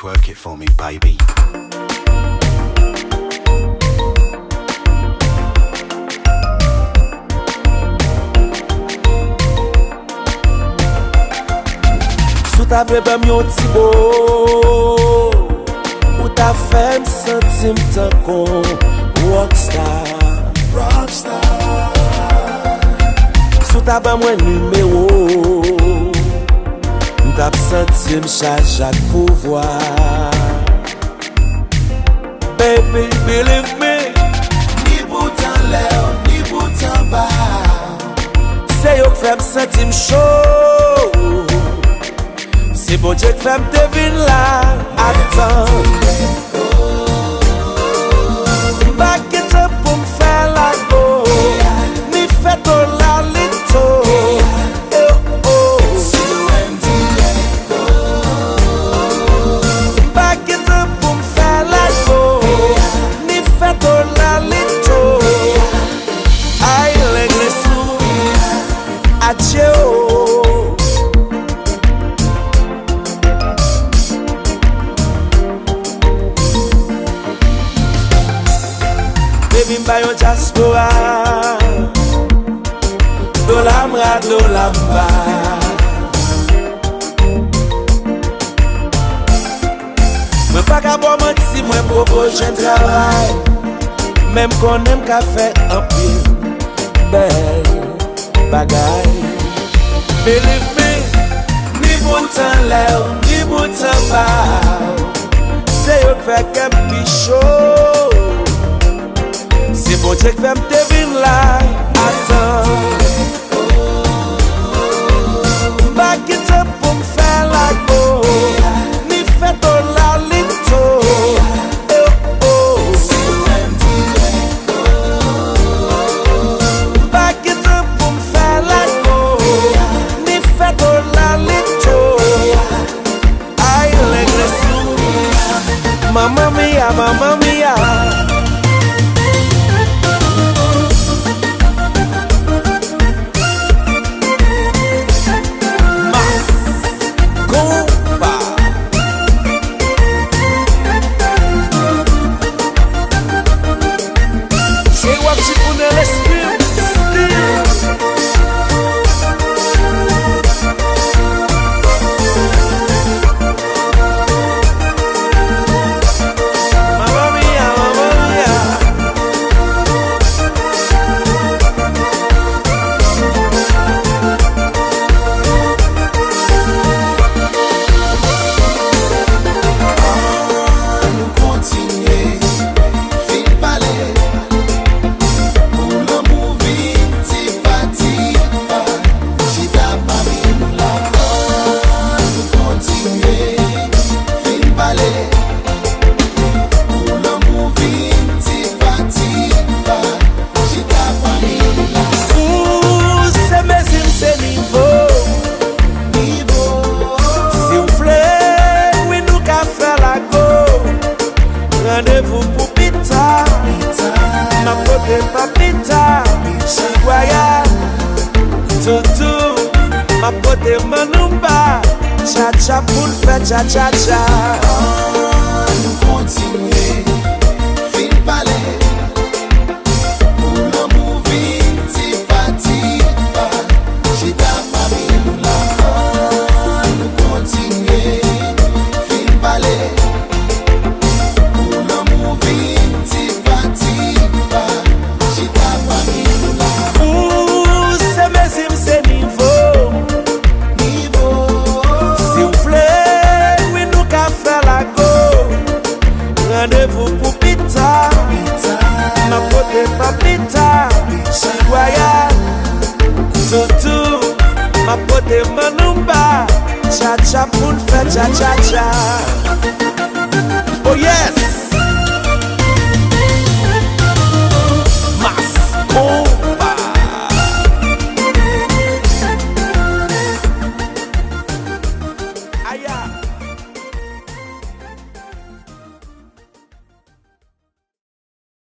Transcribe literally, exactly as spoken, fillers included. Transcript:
Twerk it for me, baby. Si w ta vle ban m yon ti bo, ou ta fè m santi m tankou rockstar. Rockstar. Si w ta ban mwen nimewo, m t ap santi m chaje ak pouvwa. Baby, believe me. Ni bout anlè w, ni bout anba w. Se yo k fè m santi m cho. Se Bondye k fè m te vin la. Atan. M pa gen tan pou m fè lago. Ni fè to lalito. Eh, oh, oh. M pa gen tan pou m fè lago, ni fè to lalito. Ay, legliz ou, adye o. Baby, m pa yon dyaspora. Dola m ra, dola m ba. Mwen pa ka ba w manti, mwen poko jwenn travay. Men m konnen m ka fè anpil bèl bagay. Believe me, ni bout anlè w, ni bout anba w. Se yo k fè kè m pi cho. Se Bondye k fè m te vin la. Atan. M pa gen tan pou m fè lago, ni fè to lalito. Eh, oh. M pa gen tan pou m fè lago, ni fè to lalito. Ay, legliz ou. Mamma mia, mamma mia. Mas konpa. J-Rock jipounen lespri m. Mamma mia, mamma mia. Ann kontinye, fin pale. Pou lanmou vin ti pa ti pa, chita pami nou la. Ann kontinye, fin pale. Pou lanmou vin ti pa ti pa, chita pami nou la. Ou se mezi m, se nivo. Nivo. Si w vle, wi, nou ka fè lago. Randevou pou pita. Pita. M ap pote papita. Pita. Chak wayal. Toutou. M ap pote manouba. Tchatcha pou n fè tchatchatcha. Ann kontinye. Fin pale. Pou lanmou vin ti pa ti pa, chita pami nou la. Ann kontinye, fin pale. Pou lanmou vin ti pa ti pa, chita pami nou la. Ou se mezi m, se nivo. Nivo. Si w vle, wi, nou ka fè lago. Randevou pou pita. Pita. M ap pote papita. Pita. Chak wayal. Toutou. M ap pote manouba. Tchatcha pou n fè tchatchatcha.